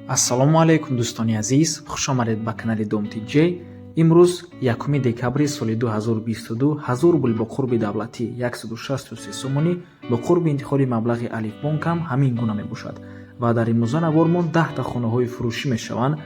Ассалому алайкум, дӯстони азиз, хушомадед ба канали Дом Тиҷей. Имрӯз 1 декабри соли 2022, 1000 рубл бо қурби давлатӣ 163 сомонӣ, бо қурби интиқоли маблағи Алифбонк ҳам ҳамин гуна мебошад. Ва дар имрӯза навормон 10та хонаҳои фурӯшӣ мешаванд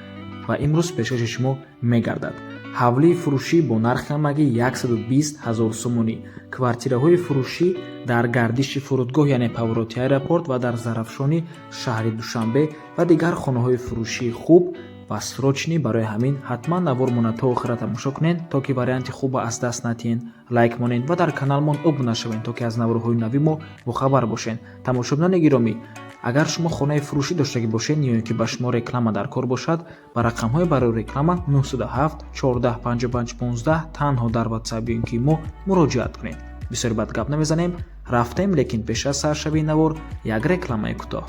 ва имрӯз пешкаши шумо мегардад. Ҳавлии фурӯшӣ бо нархи ҳамагӣ 120 ҳазор сомонӣ, квартираҳои фурӯшӣ дар гардиши фурудгоҳ, яъне повороти аэропорт, ва дар Зарафшони шаҳри Душанбе ва дигар хонаҳои фурӯшии хуб ва срочный. Барои ҳамин ҳатман навормона то охира тамошо кунед, то ки варианти хуба аз даст натиҳед. Лайк монед ва дар каналмон обуна шавед, то ки аз наворҳои нави мо бохабар бошед. Тамошобинони гиромӣ, агар шумо хонаи фурӯшӣ доштагӣ бошед ё ин ки ба шумо реклама дар кор бошад, ба рақамҳои барои реклама 907 14 55 15 танҳо дар Ватсап ё ин ки мо муроҷиат кунед. Бисёр бад гап намезанем, рафтем, лекин пеш аз саршавии навор як рекламаи кӯтоҳ.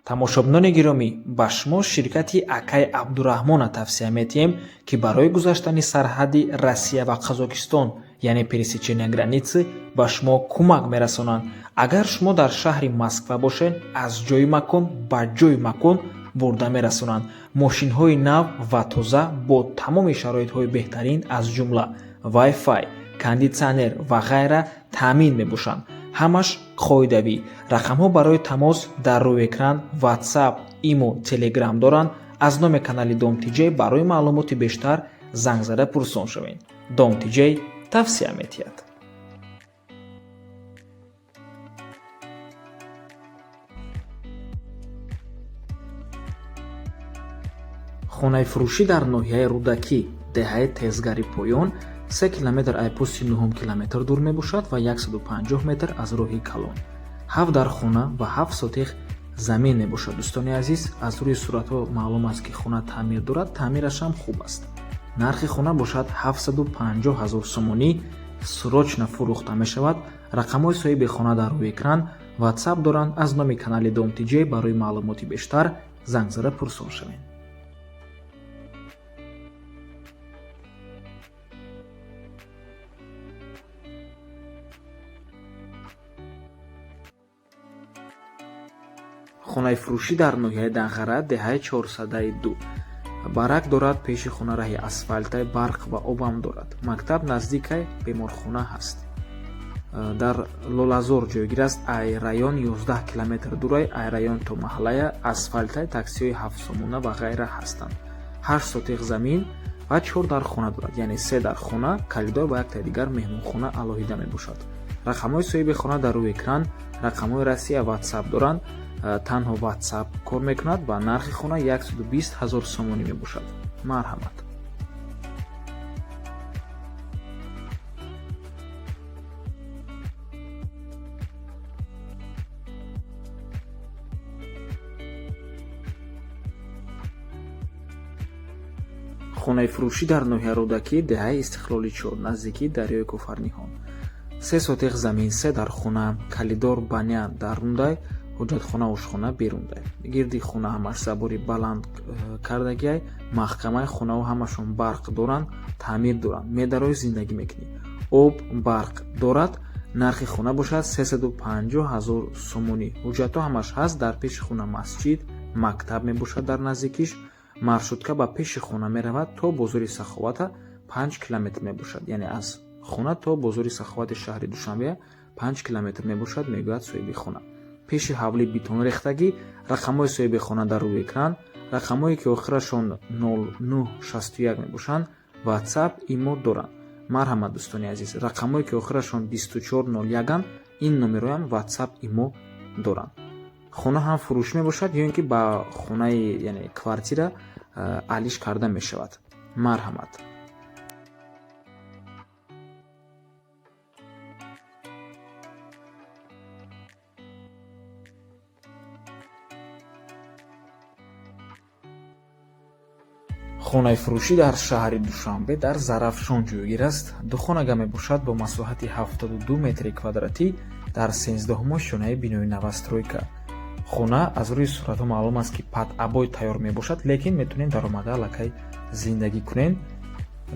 Тамошобинони гиромӣ, ба шумо ширкати акай Абдураҳмона тавсия метиҳем, ки барои гузаштани сарҳади Россия ва Қазокистон, яъне пересечения границы, ба шумо кӯмак мерасонанд. Агар шумо дар шаҳри Москва бошед, аз ҷои макон ба ҷои макон бурда мерасонанд. Мошинҳои нав ва тоза бо тамоми шароитҳои беҳтарин, аз ҷумла Wi-Fi, кондитсионер ва ғайра таъмин мебошанд. Ҳамаш қоидавӣ. Рақамҳо барои тамос дар рӯи экран, WhatsApp, Имо, Telegram доранд. Аз номи канали Дом Тиҷей барои маълумоти бештар занг зада пурсон шавед. Дом Тиҷей тавсия метиҳад. Хонаи фурӯшӣ дар ноҳияи Рӯдакӣ, деҳаи Тезгари Поён, 3 километр ай пости нуҳум километр дур мебошад ва 150 метр аз роҳи калон. Ҳафт дар хона ва 7 сотих замин мебошад. Дӯстони азиз, аз рӯи суратҳо маълум аст, ки хона таъмир дорад, таъмираш ҳам хуб аст. Нархи хона бошад 750 ҳазор сомонӣ, срочно фурӯхта мешавад. Рақамҳои соҳиби хона дар рӯи экран, Ватсап доранд. Аз номи канали Дом Тиҷей барои маълумоти бештар занг зада пурсон шавед. Хонаи фурӯшӣ дар ноҳияи Данғара, деҳаи Чорсадаи ду, барак дорад, пеши хона раҳи асфальтай, барқ ва обам дорад, мактаб наздикай, беморхона ҳаст. Дар Лолазор ҷойгир аст, ай район 11 километр дурай, ай район то маҳаллая асфальтай, таксиҳои 7 сомона ва ғайра ҳастанд. 8 сотих замин ва чор дар хона дорад, яъне се дар хона, коридор ва яктаи дигар меҳмонхона алоҳида мебошад. Рақамҳои соҳиби хона дар рӯи экран, рақамҳои Россия, Ватсап доранд, танҳо Ватсап кор мекунад ва нархи хона 120 ҳазор сомонӣ мебошад. Марҳамат. Хонаи фурӯшӣ дар ноҳияи Рӯдакӣ, деҳаи Истиқлоли чор, наздикии дарёи Кофарниҳон, 3 сотих замин, се дар хона, коридор, баня дарундай, ҳоҷатхона, ошхона берундай. Гирди хона ҳамаш забори баланд кардагиай, маҳкамаи хонаҳо ҳамашон барқ доранд, таъмир доранд, медарои зиндагӣ мекунӣ, об, барқ дорад. Нархи хона бошад 350 ҳазор сомонӣ. Ҳуҷҷатҳо ҳамаш ҳаст. Дар пеши хона масҷид, мактаб мебошад дар наздикиш. Маршрутка ба пеши хона меравад, то бозори Саховата 5 километр мебошад, яъне аз хона то бозори Саховати шаҳри Душанбе 5 километр мебошад, мегӯяд соҳиби хона. Пеши ҳавли бетон рехтагӣ. Рақамҳои соҳиби хона дар рӯи экран, рақамҳое ки охирашон 0961 мебошанд, Ватсап, Имо доранд. Марҳамат, дӯстони азиз, рақамҳое ки охирашон 2401-анд, ин номерҳоям Ватсап, Имо доранд. Хона ҳам фурӯш мебошад ё ин ки ба хонаи, яъне квартира, алиш карда мешавад. Марҳамат. Хонаи фурӯшӣ дар шаҳри Душанбе, дар Зарафшон ҷойгир аст. Духонага мебошад бо масоҳати 72 метри квадратӣ дар 13-умо шонаи бинои новостройка. Хона аз рӯи суратҳо маълум аст, ки под обои тайёр мебошад, лекин метавонед даромада аллакай зиндагӣ кунед.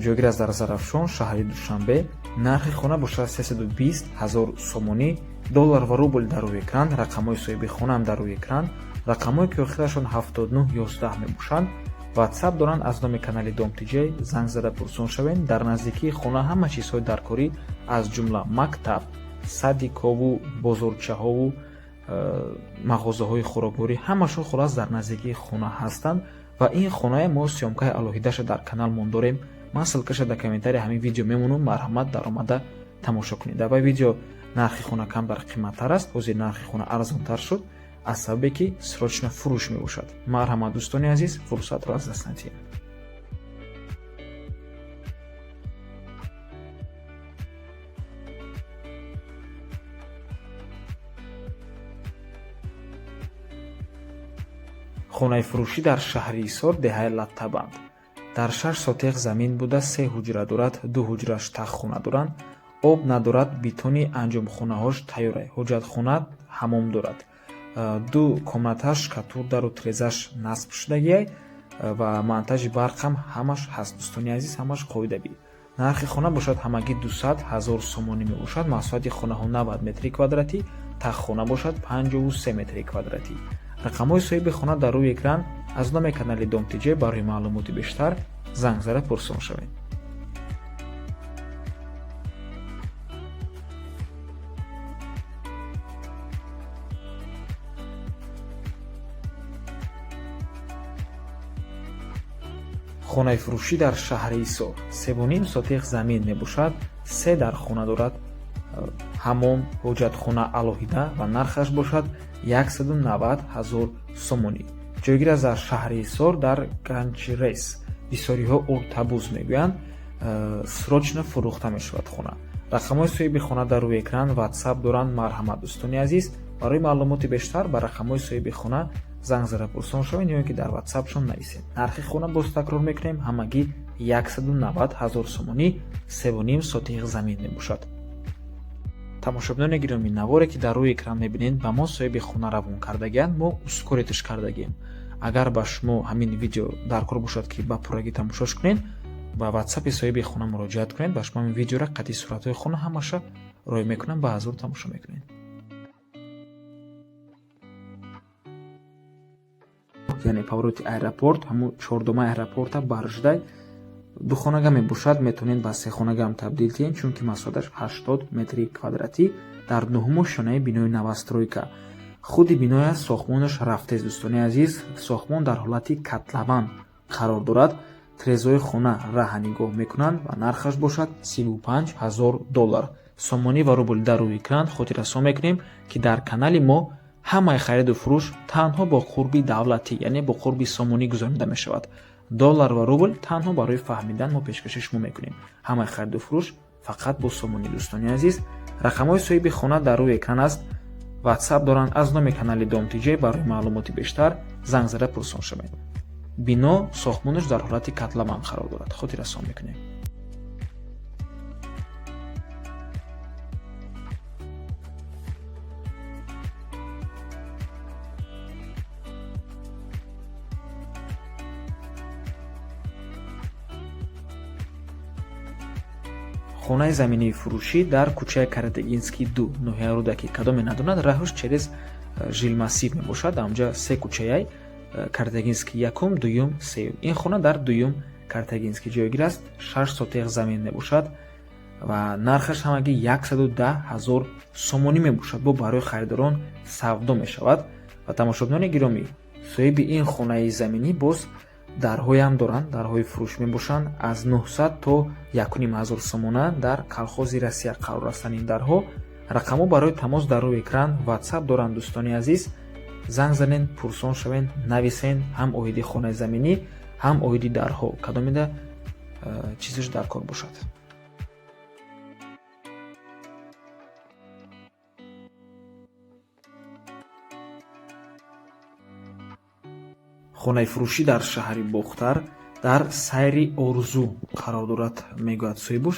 Ҷойгир аст дар Зарафшон, шаҳри Душанбе. Нархи хона бошад 320 ҳазор сомонӣ. Доллар ва рубл дар рӯи экран, рақамҳои соҳиби хонаам дар рӯи экран. Рақамҳое ки охирашон 79 11 мебошанд, WhatsApp доранд. Аз номи канали Дом ТЖ занг зада пурсон шавед. Дар наздикии хона ҳама чизҳои даркорӣ, аз ҷумла мактаб, садикову бозорчаҳову мағозаҳои хӯрокворӣ, ҳамашон хулас дар наздикии хона ҳастанд. Ва ин хонае мо съёмкаи алоҳидаша дар каналмон дорем. Ман ссылкаша дар комментарии ҳамин видео мемонам, марҳамат, даромада тамошо кунед. Дар вай видео нархи хона камтар қиматтар аст, ҳозир нархи хона арзонтар шуд аз сабабе ки срочно фурӯш мебошад. Марҳамат, дӯстони азиз, фурсатро аз даст надиҳед. Хонаи фурӯшӣ дар шаҳри Ҳисор, деҳаи Латтабанд, дар 6 сотех замин буда, се ҳуҷра дорад, ду ҳуҷраш тахтхона доранд, об надорад, бетони анҷомхонаҳош тайёра, ҳоҷатхона, ҳамом дорад, ду комнаташ шкатур дару трезаш насб шудагиай ва монтажи барқ ҳам ҳамаш ҳаст. Дӯстони азиз, ҳамаш қоидавӣ. Нархи хона бошад ҳамагӣ 200 ҳазор сомонӣ мебошад. Масоҳати хонаҳо 90 метри квадратӣ, тахтхона бошад 53 метри квадратӣ. Рақамҳои соҳиби хона дар рӯи экран. Аз номи канали Дом ТЖ барои маълумоти бештар занг зада пурсон шавед. Хонаи фурӯшӣ дар шаҳри Ҳисор, 3,5 сотех замин мебошад, се дар хона дорад, ҳамом, ҳоҷатхона алоҳида ва нархаш бошад 190 ҳазор сомонӣ. Ҷойгир аст дар шаҳри Ҳисор, дар Ганҷрес, бисёриҳо Уртабуз мегӯянд. Срочно фурӯхта мешавад хона. Рақамҳои соҳиби хона дар рӯи экран, WhatsApp доранд. Марҳамат, дӯстони азиз, барои маълумоти бештар ба рақамҳои соҳиби хона занг зада пурсон шавед ё ин ки дар WhatsAppшон нависед. Нархи хона, боз такрор мекунем, ҳамагӣ 190 ҳазор сомонӣ, 3,5 сотих замин мебошад. Тамошобинони гиромӣ, наворе ки дар рӯи экран мебинед, ба мо соҳиби хона равон кардагианд, мо ускориташ кардагием. Агар ба шумо ҳамин видео даркор бошад, ки ба пуррагӣ тамошош кунед, ба ватсапи соҳиби хона муроҷиат кунед. Ба шумо ҳамин видеора қатъи суратҳои хона ҳамаша рой мекунам, ба ҳазур тамошо мекунед. Яъне повороти аэропорт, ҳамун чордума аэропорта барждай духонага мебошад. Метавонед ба сехонага ҳам табдил диҳед, чунки масоҳаташ 80 метри квадратӣ, дар нуҳуму шонаи бинои новостройка. Худи биноя сохтмонаш рафтест. Дӯстони азиз, сохтмон дар ҳолати котлован қарор дорад, трезои хона раҳа нигоҳ мекунанд ва нархаш бошад 35 ҳазор доллар. Сомонӣ ва рубл дар рӯи экран. Хотиррасон мекунем, ки дар канали мо ҳамаи хариду фурӯш танҳо бо қурби давлатӣ, яъне бо қурби сомонӣ гузаронида мешавад. Доллар ва рубл танҳо барои фаҳмидан мо пешкаши шумо мекунем. Ҳамаи хариду фурӯш фақат бо сомонӣ. Дӯстони азиз, рақамҳои соҳиби хона дар рӯи экран аст, WhatsApp доранд. Аз номи канали Дом ТЖ барои маълумоти бештар занг зада пурсон шавед. Бино сохтмонаш дар ҳолати котлован қарор дорад, хотиррасон мекунем. Хонаи заминии фурӯшӣ дар кӯчаи Каратегинский 2, ноҳияи Рӯдакӣ. Кадоме надонад, раҳш через жилмассив мебошад. Амҷа се кӯчаяй Каратегинский: якум, дуюм, сеюм. Ин хона дар дуюм Каратегинский ҷойгир аст, 6 сотех замин мебошад ва нархаш ҳамагӣ 110 ҳазор сомонӣ мебошад. Бо барои харидорон савдо мешавад. Ва тамошобинони гиромӣ, соҳиби ин хонаи заминӣ боз дарҳоям доранд, дарҳои фурӯш мебошанд аз 900 то 1,5 ҳазор сомона. Дар Колхози Россия қарор ҳастанд ин дарҳо. Рақамҳо барои тамос дар рӯи экран, WhatsApp доранд. Дӯстони азиз, занг занед, пурсон шавед, нависен ҳам оиди хонаи заминӣ, ҳам оиди дарҳо, кадомида чизаш дар кор бошад. Хонаи фурӯшӣ дар шаҳри Бохтар, дар Сайри Орзу қарор дорад, мегӯяд соҳибуш.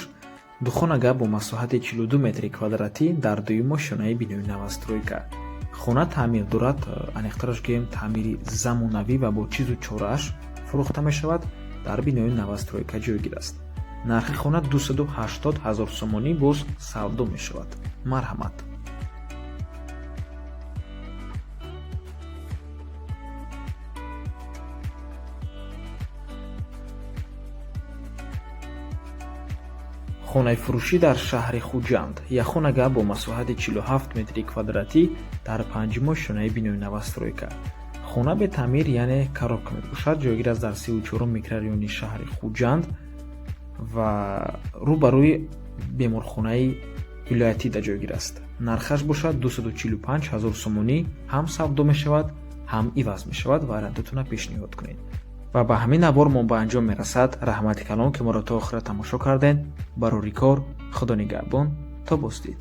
Духонага бо масоҳати 42 метри квадратӣ дар дуюму шонаи бинои новостройка. Хона таъмир дорад, аниқтараш гӯем, таъмири замонавӣ ва бо чизу чорааш фурӯхта мешавад. Дар бинои новостройка ҷойгир аст. Нархи хона 280 ҳазор сомонӣ, боз савдо мешавад. Марҳамат. Хонаи фурӯшӣ дар шаҳри Хуҷанд, якхонага бо масоҳати 47 метри квадратӣ дар панҷумошёнаи бинои новостройка. Хона бе таъмир, яъне коробка мебошад. Ҷойгир аст дар 34-ум микрорайони шаҳри Хуҷанд ва рӯ ба рӯи беморхонаи вилоятӣ дар ҷойгир аст. Нархаш бошад 245 ҳазор сомонӣ. Ҳам савдо мешавад, ҳам иваз мешавад. Вариантотона пешниҳод кунед. Ва ба ҳамин навор мо ба анҷом мерасад. Раҳмати калон, ки моро то охира тамошо кардед. Барори кор, Худо нигаҳбон, то боздид.